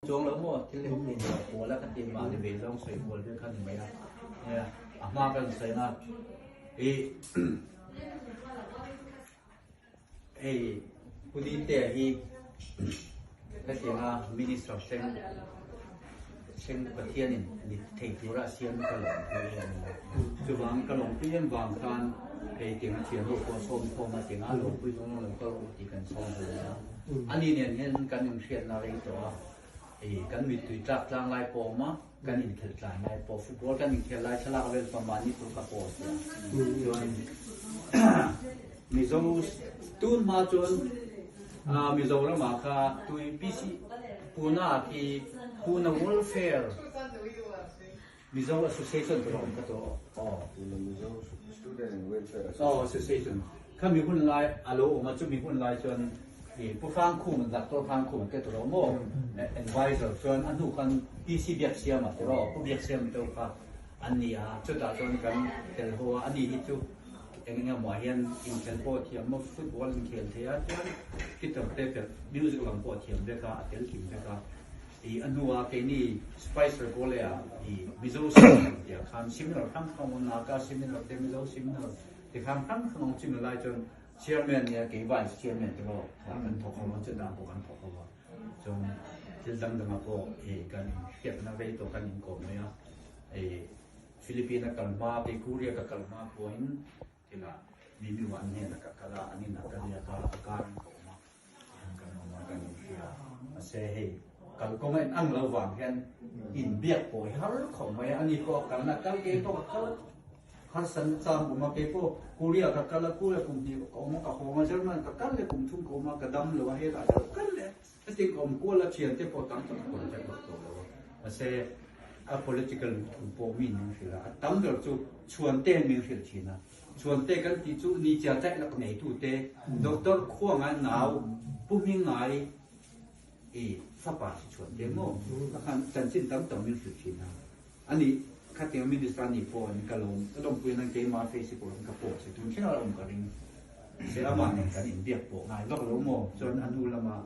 Chuang lo maw thil in kual a ka ti mahni ve zawng sawi kual vel kha ni mai a. Nia a hma kan sawi na i hei Pu Dintea hi hetianga Minister thleng thleng Pathianin ni thei tura a siam ka lawm pui em a. Chuvang ka lawm pui em vang khan hei tianga thian ho pawh sawm khawm a tianga lawm pui zawng lo kal rawh tih kan sawm ve a. Ani nen hian kan inhriatna rei tawh a, ih kan mittui tlak tlang lai pawh a awm a, kan inkhelh tlai lai pawh football kan inkhel lai thlalak vel pawh mahni tur ka post a, chuan Mizo tun hma chuan Mizoramah kha tui PC Pune ah khi Pune Welfare Mizo Association tur a awm kha tawh aw. Tuna Mizo Student and Welfare Association. Aw Association. Kha mi hun lai a lo awm a, chumi hun lai chuan i Pu Hrangkhum, Doctor Hrangkhum te tur a awm aw, advisor chuan a hnu khan PC Biaksiama te aw, Pu Biaksiama te kha an ni a, chutah chuan kan tel ho a, ani hi chu eng eng emaw ah hian inkhel pawh a thiam a, football inkhel thei a, chuan guitar te perh music lam pawh a thiam vek a, a tel kim vek a. I a hnua keini Spicer Kawle-ah i Mizo Seminar tih ah khan seminar hrang hrang awm Naga Seminar te Mizo Seminar ti khan hrang hrang awm chimi lai chuan Chairman nia kei Vice Chairman te pawh kha kan thawk ho a chutah pawh kan thawk ho a chuan thil dang dangah pawh i kan inhriatna rei tawh kan inkawm mai a i Philippine a kal hma kei Korea ka kal hma pawhin thila Mimiu an hnenah ka kal a an inah ka riak a a karin ka awm a. Kan awm a kan inhria. Mahse hei kalkawng a inang lo vang hian inbiak pawh hi har khawp mai a, ani pawh a kalna a kal kei pawh ka kal harsa na chang awm a, kei pawh Korea ka kal a, Korea kum hnih ka awm a ka hawng a, German ka kal leh kum thum ka awm a, ka dam lo a hetah ka lo kal leh heti ka awm kual a thiante pawh tam tak ka contact vak tawh lo a, mahse a political thu pawh mi min hrilh a, a tam ber chu chhuante min hrilh thin a. Chuante kan tih chu ni chia chaih lak neitute Doctor Khuanga nau Pu Hmingai i fapa si Chuante maw ka khan chanchin tam tak min hrilh thin a. Ani khatiang Minister ni pawh in ka lawm ka lawmpui nan keimah Facebook ah ka post a tun thleng a awm ka ring. Se amah nen kan inbiak pawh ngai vak lo maw chuan a hnu lamah.